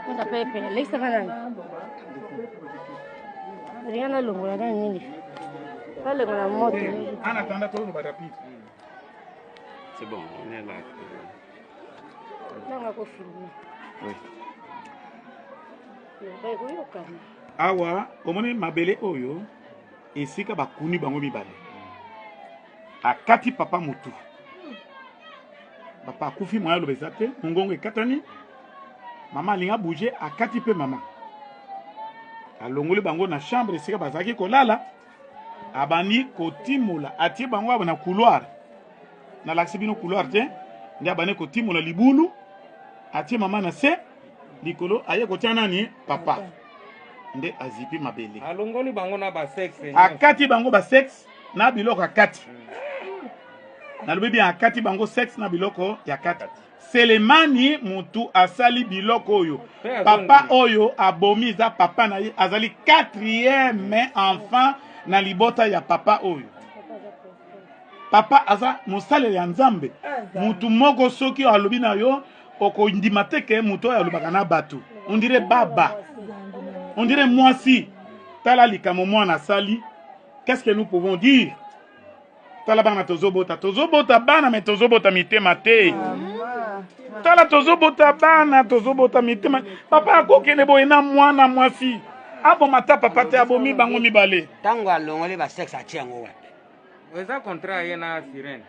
Moto apepe alekisaka nani? Olinga nalongola nani nini? Nalongola moto. En attendant, toloba rapide. C'est bon, on est là. Nanga kofilme. Oui. Ekoyokana. Awa omoni mabele oyo esika bakuni bango mibale. Akati papa mutu. Papa akufi moyen aloba eza te, mongongo ekatani. Mama alingi abouge, akati mpe mama. Alongoli bango na chambre esika bazalaki kolala, abandi kotimola, atie bango awa na couloir. Nalakisi bino couloir te, nde abandi kotimola libulu, atie mama na se likolo, aye kotia nani papa, nde azipi mabele. Alongoli bango na ba sexe. Akati bango ba sexe na biloko akati. Nalobi bien, akati bango sexe na biloko ya kati. Selemani mutu asali biloko oyo. Papa oyo abomi eza papa na ye, azali 4e enfant na libota ya papa oyo. Papa aza mosaleli ya Nzambe. Mutu moko soki alobi na yo okondima te ke mutu oyo alobaka na bato. On dirait baba. On dirait mwasi. Tala likambo mwana asali. Qu'est-ce que nous pouvons dire? Tala bana tozobota, tozobota bana me tozobota mitema te. Tala tozobota bana, tozobota mitema. Papa akokende boye na mwana mwasi. Aboma ta papa te, abomi bango mibale. Tango alongoli ba sexe atie yango wapi? Eza contrat ye na sirène.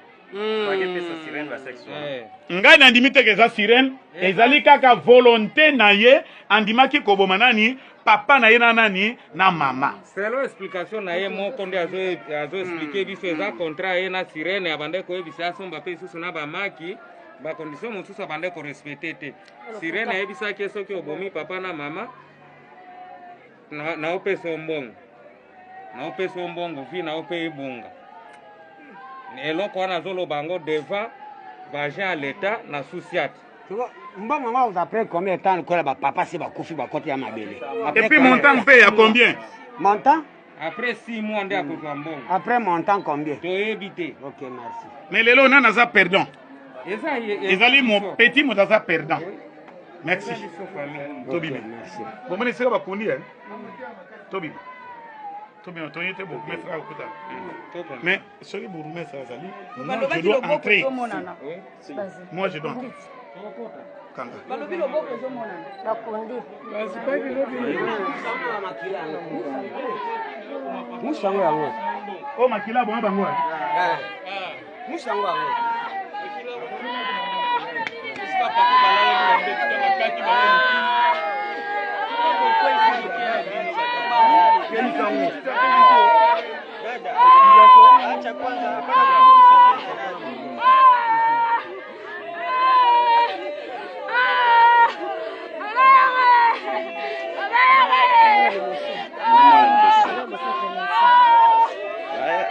Ngai nandimi te ke eza sirène, ezali kaka volonté na ye, andimaki koboma nani papa na ye na nani na mama. Selon explication na ye moko nde azo expliquer biso eza contrat ye na sirène, abandaki koyebisa asomba mpe lisusu na bamaki ba condition mosusu abandaki korespecte te. Sirène ayebisaki ye soki obomi papa na mama naopesa yo mbongo, naopesa yo mbongo vi nao mpe ebonga. Eloko wana azoloba yango devant baagent ya l'etat na sous-ciat. Mbongo yango après combien de temps lokola bapapa se bakufi bakoti ya mabele? Et puis montant mpe ya combien? Montant? Après 6 mois nde akozwa mbongo. Après montant combien? Toyebi te. Ok, merci. Mais lelo nani aza perdant? Ezali mon petit moto aza perdant. Merci. Tobima. Bomoni esika bakundi eh? Tobima. Tobima toye te bourgmestre akokutana. Mais soki bourgmestre azali, moi je dois entrer. Moi je dois entrer. Kanga. Balobi loboko ezomonana. Bakundi. Musango yango. Oh makila bonga bango. Musango yango.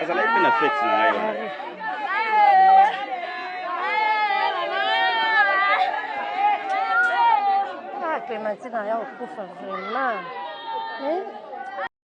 Azalaki mpe na fete na ngai wana. Ah, Clémentine aya kokufa vraiment. Eh?